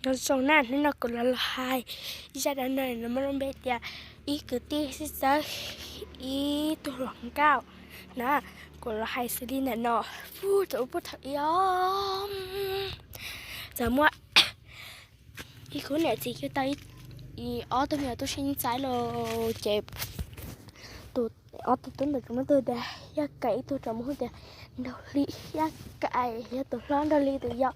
Nyob zoo na, hnub no kuv los los hais zaj dab neeg no muaj lub npe tias ib kwv tij sib txawb ib tug hluas nkauj na. Kuv los hais xws li ntawm no, puag thaum ub puag thaum ub, txawm muaj ib khub niam txiv yug tau ob tug me nyuam tub sib ntxaiv lawm ces ob tug tub ntawd txawm muab tus tias Yaj Kaim, ib tug txawm muab hu tias Nraug Hli. Yaj Kaim yog tus hlob, Nraug Hli tus yau.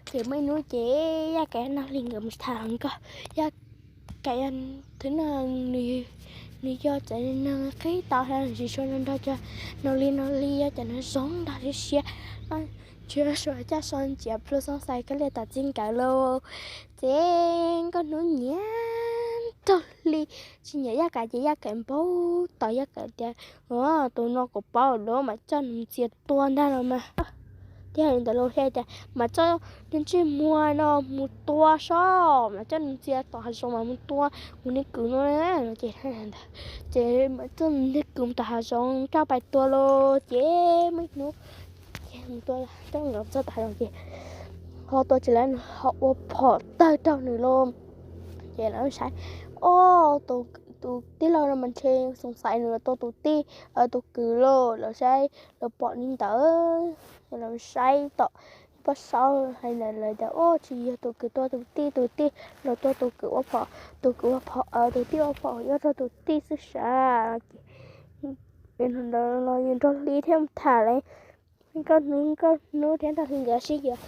Ces muaj ib hnub ces Yaj Kaim, Nraug Hli nkawd mus tham hluas nkauj. Yaj Kaim yog tus neeg, nws yog cov neeg qhib tau thiab tsis tshua nrog nrog cov, Nraug Hli, Nraug Hli yog cov neeg zoo nraug siab siab, tsis tshua coj so ntxias plhu xoo xais kab li tam txiv nkawd lauj. Ces nkauj hnub nyiam Nraug Hli, tsis nyiam Yaj Kaim ces Yaj Kaim npau taws. Yaj Kaim tias, tus no kuv paub lawm, mam coj nws mus txias tua ntag no mas. Thiaj li ntawd los thiaj tias mam coj nws ntsej muag no mus tua sob, mam coj nws txias tom hav zoov mas mus tua kuv niag kwv no na. Ces, ces mam coj nws niag kwv mus tom hav zoov coj pais tua lauj. Ces muaj ib hnub ces mus tua coj nkawd txog tom hav zoov ces ho tua tsis tau, nws ho ua phom tawg rau nws lauj. Ces lawv saib, o, tus tij laug no mas ntshe xoo xais nws los tua tus tij, tus kwv lauj. Lawv saib, lawv pom li ntawd, lawv saib tom paj saub hais ntawd lawv tias, o, tsis yog tus kwv tua tus tij, tus tij los tua tus kwv ua phom, tus kwv ua phom, tus tij ua phom, yog rau tus tij xwb sav. Ces ntawd los yog Nraug Hli thiaj mus tham lawm. Nkauj hnub, nkauj hnub thiab Nraug Hli nkawd sib yuav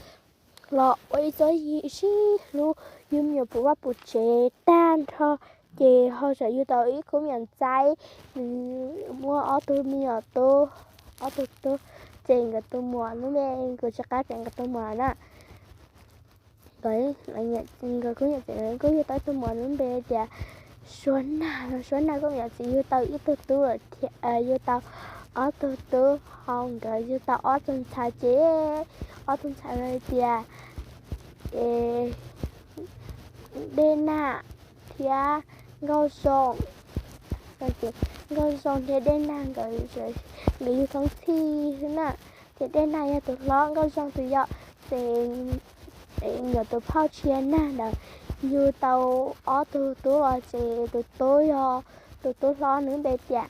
los ua ib txoj sib hlub, yug me nyuam puv vaj puv tsev tag nrho. Ces ho tseem yug tau ib khub me nyuam ntxhais, muaj ob tug me nyuam tub, ob tug tub. Ces nkawd tus muam hnub me kuv tsis qab tias nkawd tus muam na, nkawd kuj yog txiv, kuj yug tau ib tug muam lub npe tias Suab Nag no. Suab Nag kuj yog txiv yug tau ib tug tub lawm thiab, yug tau ob tug tub, ho nkawd yug tau ob tug ntxhais ces ob tug ntxhais hais tias Dej Nag thiab Nkauj Zoo. Nkauj Zoo thiab Dej Nag nkawd, nkawd yug thoob txhij xwb na. Ces Dej Nag yog tus hlob, Nkauj Zoo tus yau. Ces nkawd tus phauj Tshia Nag ntawd yug tau ob tug tub los ces tus tub yog, tus tub hlob nws npe tias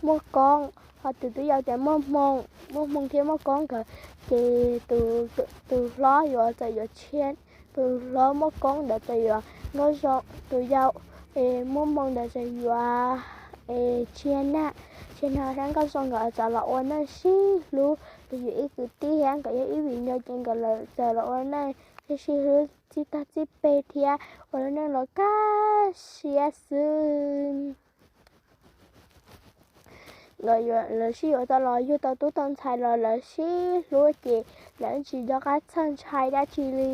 Muaj Koob, ho tus tub yau tias Muaj Hmoo. Muaj Hmoo thiab Muaj Koob nkawd, ces tus hlob yuav txawm yuav Tshia, tus hlob Muaj Koob ntawd txawm yuav Nkauj Zoo tus yau, es Muaj Hmoo ntawd txawm yuav Tshia Nag. Tshia Nag thiab Nkauj Zoo nkawd txawm los ua neej sib hlub, los yog ib kwv tij thiab nkawd yog ib viv ncaus ces nkawd txawm los ua neej thiab sib hlub txij tag txij peg thiab ua lub neej los kaj siab xwb. Lawv sib yuav tau los yug tau tub tau ntxhais los lawv sib hlub ces lawv tsis nco qab txhawj ntshai dab tsi li.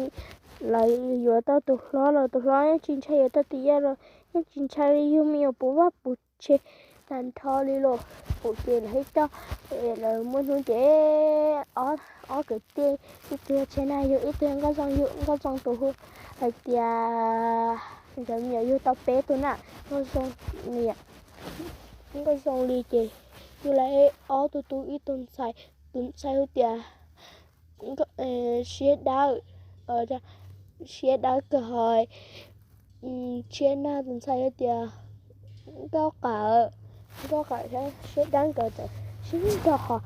Lawv yuav tau tus hlob los tus hlob yeej tsis ntshai, yuav tau tus yau los yeej tsis ntshai li, yug me nyuam puv vaj puv tsev tag nrho li los. Kuv ces lawv thiaj coj, lawv muaj hnub ces ob kwv tij, ib tug Tshia Nag yug, ib tug Nkauj Zoo yug. Nkauj Zoo tus hu hais tias, nkawd me nyuam yug tau peb tug na. Nkauj Zoo, Nkauj Zoo li ces yug lawv ob tug tub, ib tug ntxhais, tus ntxhais hu tias Siab Dawb, Siab Dawb kawg hos Tshia Nag tus ntxhais hu tias Nkauj Qawm. Nkauj Qawm thiab Siab Dawb nkawd txawm sib nrog hos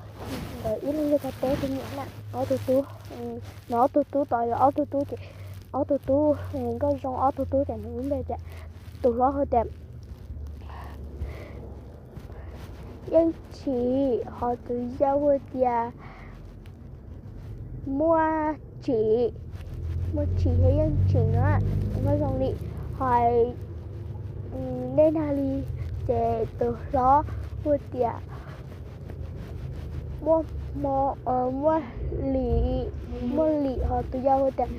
nkawd ib leeg yug tau peb tug me nyuam na, ob tug tub. No ob tug tub tod yog ob tug tub ces, ob tug tub, Nkauj Zoo ob tug tub ces nws lub npe tias, tus hlob hu tias Yeej Tsim, hos tus yau hu tias Muaj Tsim. Muaj Tsim thiab Yeej Tsim no, Nkauj Zoo li, hos Dej Nag li, ces tus hlob hu tias Muaj Hmo, Muaj Lim, Muaj Lim, hos tus yau hu tias,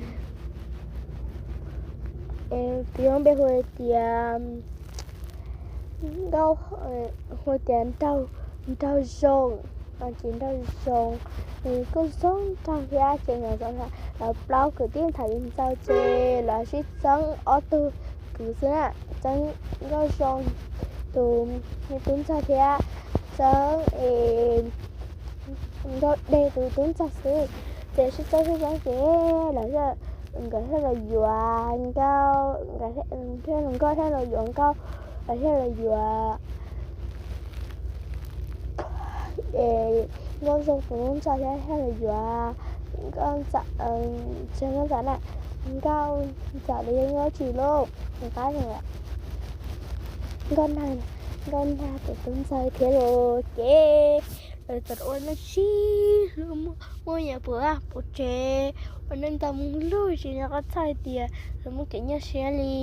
tus yau npe hu tias Nkauj, hu tias Nraug Zoo, ces Nraug Zoo kuj zoo nraug thiab ces nkawd plaub kwv tij tham li ntxaus ces lawv sib txeeb ob tug kwv xwb na, txeeb Nkauj Zoo tus tub ntxawg thiab txeeb Nkauj Dej tus tub ntxawg xwb. Ces sib txeeb sib txeeb ces lawv nkawd thiaj los yuav Nkauj, Nkauj thiaj los yuav Nkauj, nkawd thiaj los yuav Nkauj Zoo tus ntxhais thiab thiaj los yuav Nkauj Ntxawm, tsis Nkauj Ntxawm na, Nkauj Ntxawm los yog Nkauj Tsis Lus, qab Nkauj Nag, Nkauj Nag tus tub ntxawg thiab los ces lawv txawm ua neej sib hlub, muaj nyias puv vaj puv tsev, ua neej ntau mus luag tsis nco qab txhawj tias lawv muaj kev nyuaj siab li.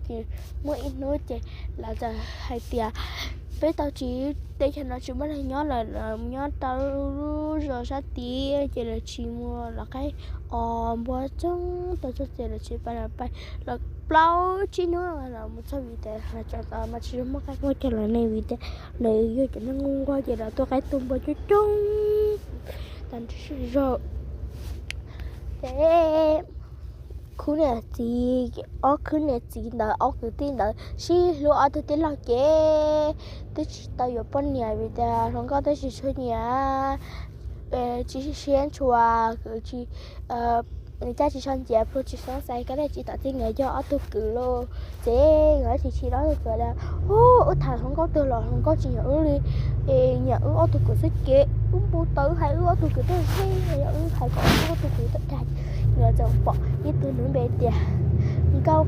Ces muaj ib hnub ces lawv txawm hais tias peb tau tsis, teb chaws no tsis muaj neeg nyob lawm, lawv nyob rau lub zos sab tid ces lawv tsis mus los qaib os npua txoog tau txog ces lawv tsis pais los pais los plaub tsib hnub los mus txog vim tias lawv tseem mas tsis muaj qaib muaj cog lawv ne vim tias lawv yog cov neeg nquag ces lawv tua qaib tua npua coob coob tag nrho zog. Ces khub niam txiv, ob khub niam txiv ntawd ob kwv tij ntawd sib hlub ob tug tij laug ces twb tsis tau yuav poj niam vim tias hluas nkauj twb tsis tshua nyiam, tsis siab ntshuas, kwv tsis, caj tsis so nciav, pluag tsis so xaiv, koj thiaj tsis tom txij nkawd yog ob tug kwv lauj. Ces nkawd tsis chim rau ob tug kwv tias, Ub, wb tham hluas nkauj twg los hluas nkauj tsis nyiam wb li, es nyiam wb ob tug kwv xwb ces wb npau taws hais wb ob tug kwv tuaj seb, yog wb hais kom wb ob tug kwv tuaj dag. Nkawd txawm pom ib tug nws npe tias Nkauj,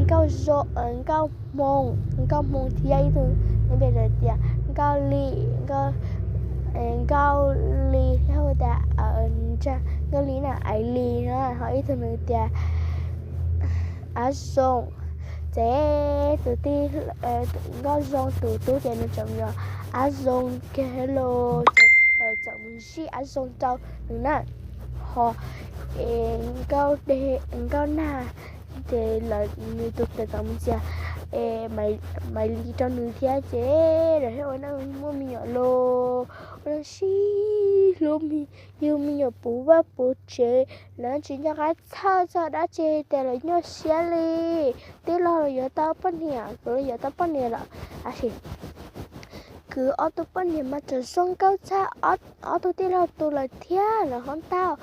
Nkauj Zoo, Nkauj Hmoo, Nkauj Hmoo thiab ib tug nws npe tias Nkauj Lis, Nkauj Lis thiab hu tias Nkauj Lis na, Ais Lis na, ho ib tug nws tias Av Zoo. Ces tus tij, Nkauj Zoo tus tub ces nws tseem yog Av Zoo kiag los ces txawm mus zij Av Zoo rau nws na. Ho Nkauj Dej, Nkauj Nag ces lawv, nws tus tij txawm mus txiav Maiv Lis rau nws thiab ces lawv thiaj ua neej muaj me nyuam los ua neej sib hlub, yug me nyuam puv vaj puv tsev, lawv tsis nco qab txhawj txog dab tsi tias lawv nyuaj siab li. Tij laug los yuav tau poj niam, kwv los yuav tau poj niam lawm, tab sis kwv ob tug poj niam mas tseem zoo nkauj tshaj ob tug tij laug tus lawm thiab lawm hov ntau.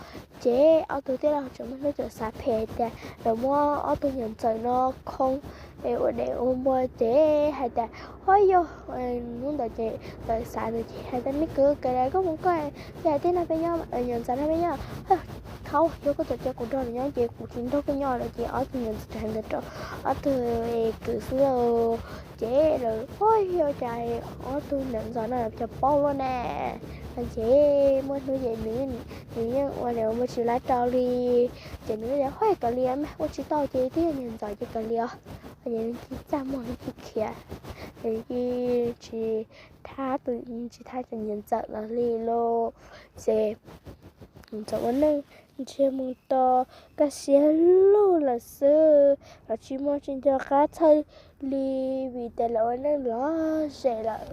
Ces ob tug tij laug tseem muaj hnub tseem xav phem tias lawv muab ob tug niam ntxawm no khoo es ua dev ua npua ces hais tias, Huab yog, hnub ntawd ces txawm xav ntawd ces hais tias, Me kwv, kav liam koj mus koj, yog hais tias no peb nyob, niam ntxawm no peb nyob, thaum yog koj txawm cia kuv nrog nws nyob ces kuv tsis nrog koj nyob lawm. Ces ob tug niam ntxawm hais ntawd rau ob tug kwv xwb lauj. Ces lawv, Huab yog cas ob tug niam ntxawm no cov paub luaj ne? Ces muaj hnub ces nws, nws yeej ua dev ua npua tsis laib rau li. Ces nws tias, Huab, kav liam mas, ua tsis tau ces twb yog niam ntxawm ces kav liam os. Ces nws cia txaj muag nws cia khiav, ces tsis thab, tsis thab cov niam ntxawm los li lauj. Ces txawm ua neej ntsiag mus to, kaj siab lug lawm xwb los tsis muaj tsis nco qab txhawj li, vim tias lawv ua neej lom zem lawm,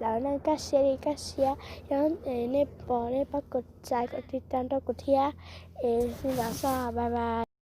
lawv ua neej kaj siab li kaj siab. Yog nej pom nej pab kom txais kom tiv tas nrog kuv thiab, es xij ntawd xwb, bye bye.